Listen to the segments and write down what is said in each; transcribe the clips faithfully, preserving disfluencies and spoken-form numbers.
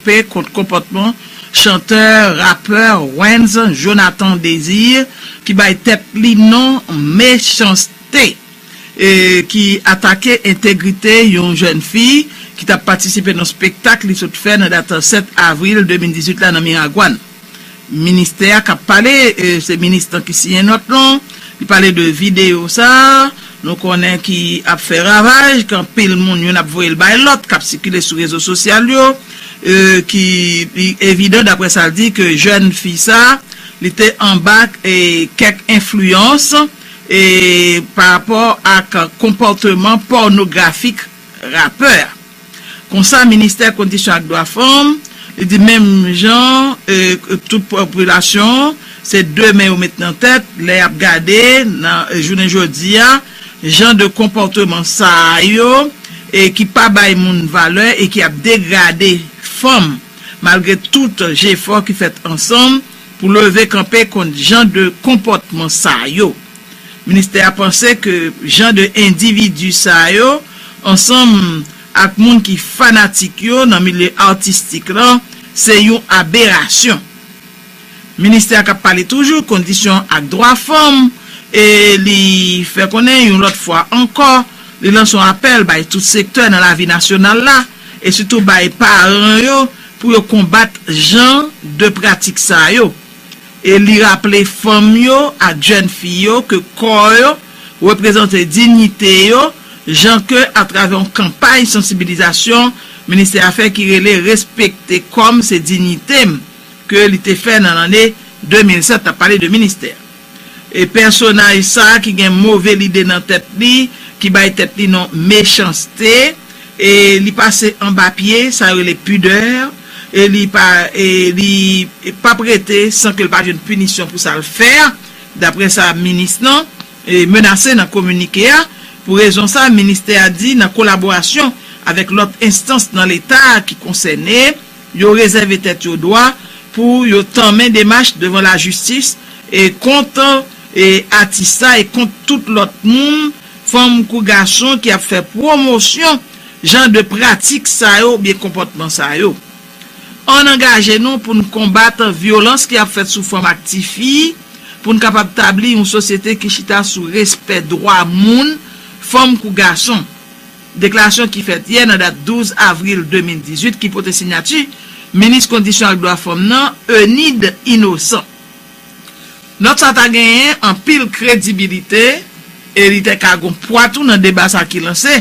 kanpe kont konpòtman chantè, rapè Wens Jonathan Désir, ki bay tèt li non Mechanste, e ki atake entegrite yon jèn fi ki t ap patisipe nan spektak li sot fè nan dat sèt avril de mil dizuit la nan Miragwàn. Ministè a k ap pale, e, se minis lan ki siyen nòt lan. Li pale de videyo sa a, nou konnen ki ap fè ravaj, ke anpil moun youn ap voye l bay lòt, k ap sikile sou rezo sosyal yo, e, ki li evidan, daprè sa l di, ke jèn fi sa a, li te anba, e, kèk enfliyans, e, pa rapò ak konpòteman pònografik rapè a. Konsa, ministè kondisyon ak dwa fanm, li di menm jan, e, tout popilasyon, se de men yo met nan tèt, lè y ap gade nan, e, jounen jodi a, jan de konpòteman sa yo, e ki pa bay moun valè e ki ap degrade fanm, malgre tout jefò ki fèt ansanm pou leve kanpe kont jan de konpòtman sa yo. Ministè a panse ke jan de endividi sa yo, ansanm ak moun ki fanatik yo nan milye atistik lan, se yon aberasyon. Ministè a k ap pale toujou kondisyon ak dwa fanm, e li fè konnen yon lòt fwa ankò, li lanse yon apèl bay tout sektè nan lavi nasyonal la, e sitou bay paran yo, pou yo konbat jan de pratik sa yo. E li raple fanm yo ak jèn fi yo ke kò yo reprezante diyite yo, jan ke atravè yon kanpay sansibilizasyon ministè a fè ki rele Respekte kò m se diyite m, ke li te fè nan lane de mil sèt, n ap pale de ministè. E pèsonaj sa a ki gen move lide nan tèt li, ki bay tèt li non Mechanste, e li pase anba pye, sa yo rele pidè, e li pa, e li p ap rete san ke l pa jwenn pinisyon pou sa l fè a, daprè sa minis lan, e, menase nan kominike a. Pou rezon sa, ministè a di, nan kolaborasyon avèk lòt enstans nan Leta ki konsène, yo rezève tèt yo dwa pou yo tanmen demach devan lajistis, e kont, e, atis sa e kont tout lòt moun, fanm kou gason, ki ap fè pwomosyon jan de pratik sa yo oubyen konpòtman sa yo. Ann angaje nou pou n konbat vyolans ki ap fèt sou fanm ak tifi, pou n kapab tabli yon sosyete ki chita sou respè dwa moun, fanm kou gason. Deklarasyon ki fèt yè nan dat douz avril de mil dizuit ki pote siyati minis kondisyon ak dwa fanm nan, Enide Innocent. Nòt sa ta genyen anpil kredibilite e li te ka gon pwa tou nan deba sa ki lanse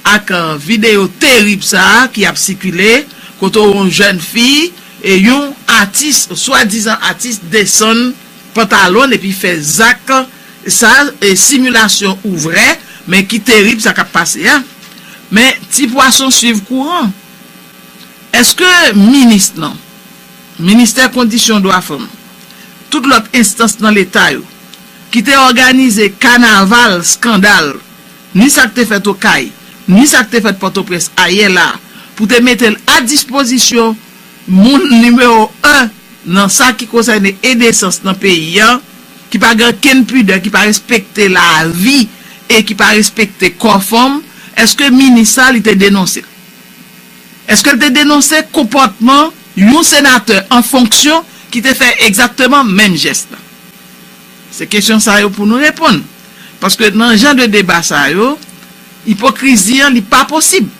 ak, e, videyo terib sa a ki ap sikile kote yon jèn fi e yon atis, swadizan atis, desann pantalon epi fè zak sa, e, similasyon ou vrè, men ki terib sa k ap pase a. Men ti pwason swiv kouran. Èske minis lan, ministè kondisyon dwa fanm, tout lòt enstans nan Leta yo, ki te òganize kanaval eskandal, ni sa k te fèt Okay, ni sa k te fèt Pòtoprens ayè la, pou te mete l a dispozisyon moun nimewo en nan sa ki konsène edesans nan peyi a, ki pa gen okenn pidè, ki pa respekte lavi e ki pa respekte kò fanm, èske minis sa li te denonse l? Èske l te denonse konpòtman yon senatè an fonksyon ki te fè egzakteman menm jès la? Se kesyon sa yo pou nou reponn. Paske nan jan de deba sa yo, ipokrizi an, li pa posib.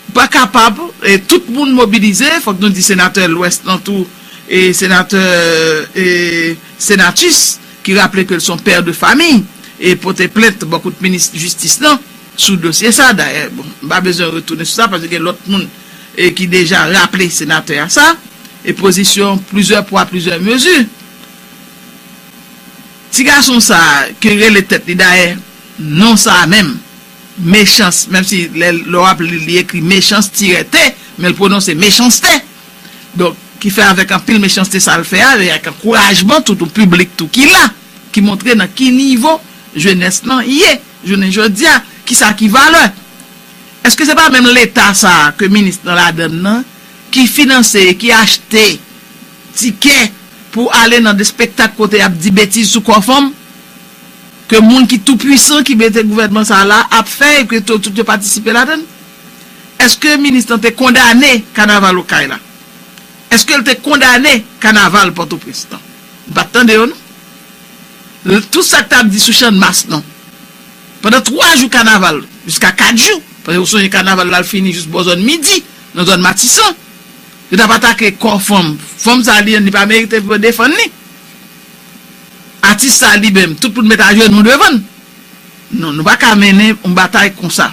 Ou pa kapab, e, tout moun mobilize, fòk nou di senatè Lwès lan tou, e senatè, e, Senatus, ki raple ke l se yon pè de famiy, e pote plent bò kot minis jistis lan sou dosye sa. Dayè, bon, m pa bezwen retounen sou sa, paske gen lòt moun, e, ki deja raple senatè a sa, e pozisyon plizyè pwa, plizyè mezi. Ti gason sa a, ki rele tèt li dayè, non sa a menm, Mechans, menm si lè, lè w ap li, li ekri Mechans tirè T, men l pwononse Mechanste. Donk, ki fè avèk anpil mechanste sa l fè a, e ak ankourajman tout yon piblik tou ki la, ki montre nan ki nivo jenès lan ye, jounen jodi a, kisa ki valè. Èske se pa menm Leta sa a ke minis lan ladann nan, ki finanse e ki achte tikè pou ale nan de espektak kote y ap di betiz sou kò fanm, ke moun ki tou pwisan ki mete gouvènman sa a la ap fè e ke to-, tout yo patisipe ladann? Èske minis lan te kondane kanaval Okay la? Èske l te kondane kanaval Pòtoprens lan? Nou pa t tande yo, non. L- Tout sa k t ap di sou Channmas lan. Pandan twa jou kanaval, jiska kat jou, paske ou sonje kanaval la al fini jis bò zòn midi, nan zòn Matisan. Yo t ap atake kò fanm. Fanm sa li, li pa merite pou yo defann li. Atis sa li menm, tout moun met ajenou devan l. Non, nou pa ka mennen yon batay konsa.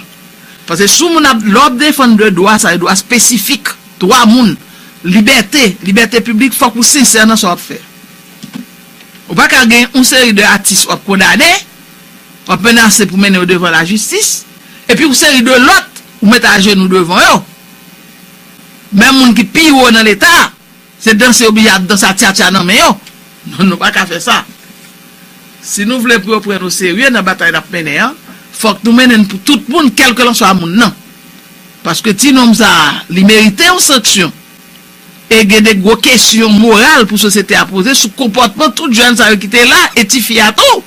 Paske si yon moun ap, lè w ap defann de dwa sa, dwa espesifik, dwa moun, libète, libète piblik, fòk ou sensè nan sa w ap fè. Ou pa ka gen yon seri de atis w ap kondane, w ap menase pou mennen yo devan lajistis, epi yon seri de lòt, ou met ajenou devan yo. Menm moun ki pi wo nan Leta, se danse yo oblije ap danse a tchatcha nan men yo. Non, nou pa ka fè sa. Si nou vle pou yo pran nou serye nan batay n ap mennen an, fòk nou mennen n pou tout moun, kèlkelanswa moun nan. Paske ti nonm sa a, li merite yon sanksyon. E gen de gwo kesyon moral pou sosyete a poze sou konpòtman tout jèn sa yo ki te la, e tifi a tou,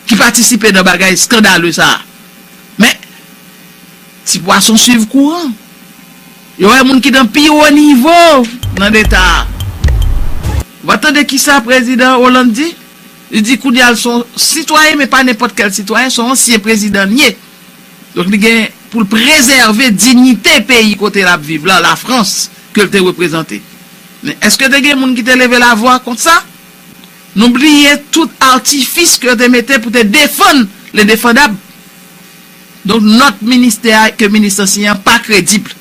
ki patisipe nan bagay eskandale sa a. Men, ti pwason swiv kouran. Yo wè moun ki nan pi wo nivo nan Leta a. Ou pa tande kisa Prezidan Hollande di? Li di kounye a l se yon sitwayen, men pa nenpòt kèl sitwayen, se yon ansyen prezidan l ye. Donk, li gen pou l prezève diyite peyi kote l ap viv la, Lafrans, ke l te reprezante. Men èske te gen moun ki te leve lavwa kont sa? Nou bliye tout atifis ke yo te mete pou te defann lendefandab. Donk, nòt ministè a ke minis lan siyen an pa kredib.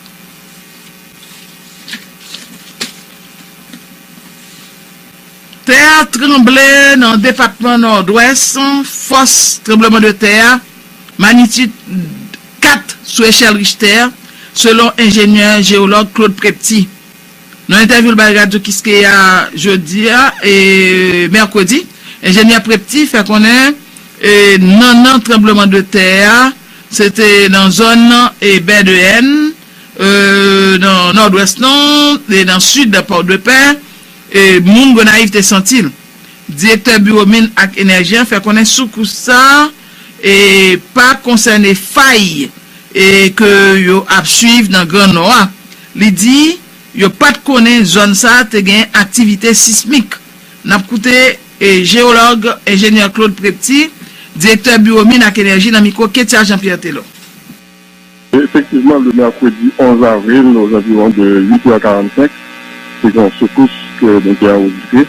Tè a tranble nan depatman Nòdwès, fòs tranblemanntè a, manyitid kat sou echèl Richter, selon enjenyè jewològ Claude Prepty. Nan entèvyou l bay Radyo Kiskeya jodi a, e, mèkredi, enjenyè Prepty fè konnen, e, nannan tranblemanntè a, se te nan zòn, e, Bè de Hèn, e, nan Nòdwès lan, e nan sid Pòdepè, e, moun Gonayiv te santi l. Direktè Biwo Min ak Enèji an fè konnen soukous sa, e, pa konsène fay, e, ke yo ap swiv nan Gran Nò a. Li di, yo pa t konnen zòn sa a te gen aktivite sismik. N ap koute, e, jewològ, enjenyè Claude Prepty, direktè Biwo Min ak Enèji nan mikwo Ketia Jean Pierre Telor. Efektivman, le mèkredi onz avril, aux environs de huit heures quarante-cinq, te gen yon soukous ke nou te anrejistre.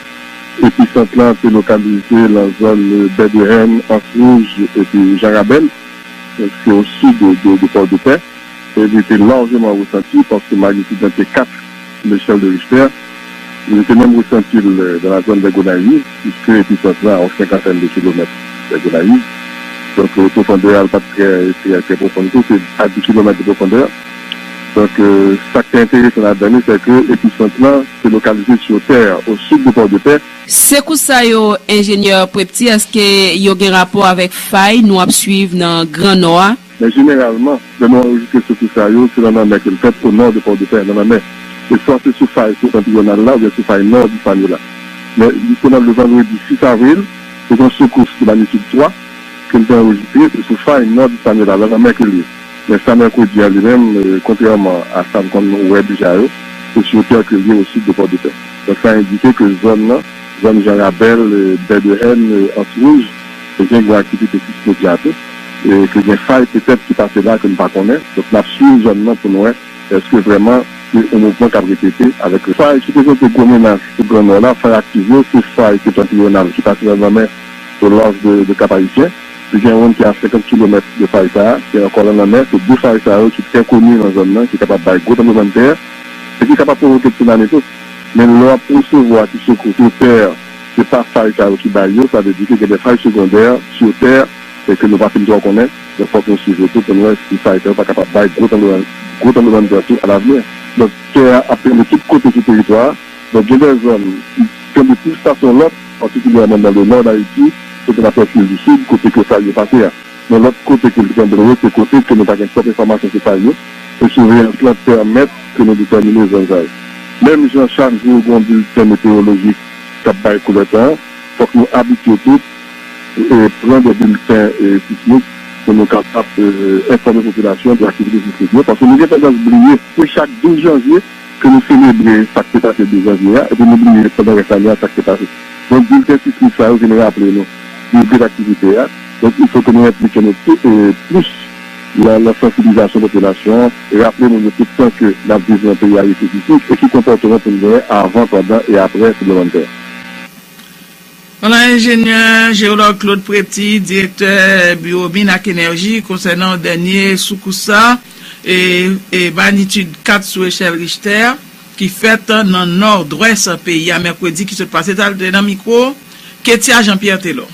Episant lan te lokalize nan zòn Bè de Hèn, Anse Rouge epi Jan Rabèl, se o sid de, de, de Pòdepè. E li te lajman resanti paske magnitid lan te kat sou lechèl de Richter. Li te menm resanti l, euh, dans la zone de Gonayiv, puisque episant lan a yon senkantèn de kilomèt de Gonayiv. Donk, euh, pwofondè a, l pa t trè, trè, trè pwofon tou, se a dis kilomèt de pwofondè. Donk, euh, sa k te enteresan ladan li, se ke episant lan te lokalize sur terre, au sud de Port-de-Paix. Sekous sa yo, enjenyè Prepty, èske yo gen rapò avèk fay nou ap swiv nan Gran Nò a? Men jeneralman, lè nou anrejistre sekous sa yo, se nan lanmè ke l fèt, o nò de Pòdepè, nan lanmè. E swa se sou fay septantriyonal la, oubyen sou fay nò di Sanyo la. Men, jisteman, le vandredi sis avril, se yon sekous de magnitid twa ke n te anrejistre, se sou fay nò di Sanyo la, nan lanmè ke l ye. Men sa, mèkredi a, li menm, e, kontrèman a sa n konn wè deja yo, se sur terre ke l ye, o sid de Pòdepè. Donk, sa endike ke zòn nan, zòn Jan Rabèl, e, Bè de Hèn, e, Anse Rouge, e gen gwo aktivite sismik la tou, e ke gen fay petèt ki pase la ke n pa konnen. Donk, n ap swiv zòn nan pou n wè èske vrèman se yon mouvman k ap repete avèk fay ki prezante gwo menas pou Gran Nò la, fay aktif yo, se fay septantriyonal ki pase nan lanmè, au large de, de Cap-Haïtien. Li gen youn ki a senkant kilomèt de fay sa a, ki ankò nan lanmè, se de fay sa yo ki trè koni nan zòn nan, ki kapab bay gwo tranblemanntè, e ki kapab pwovoke tsunami tou. Men lè w ap resevwa ti sekous sur terre, se pa fay sa yo ki bay yo, sa vle di ke gen de fay segondè sur terre, e ke nou pa fin twò konnen, donk fòk nou swiv yo tou pou n wè si fay sa yo pa kapab bay gwo tranbleman, gwo tranblemanntè tou alavni. Donk, tè a ap tranble tout kote sou teritwa a, donk gen de zòn ki tranble plis pase yon lòt, patikilyèman dans le nord d'Haïti, kote n ap wè fil di sid, kote ke fay yo pase a. Men lòt kote ke l tranble yo, se kote ke nou pa gen twòp enfòmasyon sou fay yo, e siveyans lan pèmèt ke nou detèmine zòn sa yo. Menm jan chak jou gen yon bilten metewolojik k ap bay koulè tan an, fòk nou abitye tou e pran de bilten, e, sismik pou nou kapab, e, enfòme popilasyon de aktivite sismik yo, paske nou gen tandans bliye, se chak douz janvye ke nou selebre sa k te pase de janvye a, epi nou bliye pandan rès ane a sa k te pase. Donk, bilten sismik sa yo vin raple nou nivo de gravite a. Donk, il faut que nou enplike nou pi- e, plis nan, nan sansibilizasyon popilasyon an, raple moun yo tout tan ke n ap viv nan yon peyi a riske sismik, e ki konpòteman pou n genyen avan, pandan e apre tranblemanntè. Vwala enjenyè jewològ Claude Préti, direktè biwo Min ak Enèji, konsènan dènye soukous sa, e, e manyitid kat sou echèl Richter, ki fèt nan nòdwès peyi a mèkredi ki sot pase, sa l te nan mikwo Ketia Jean Pierre Telor.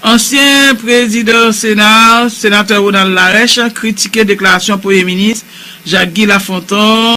Ansyen prezidan Sena, senatè Ronald Larèche, kritike deklarasyon premye minis Jacques Guy Lafontant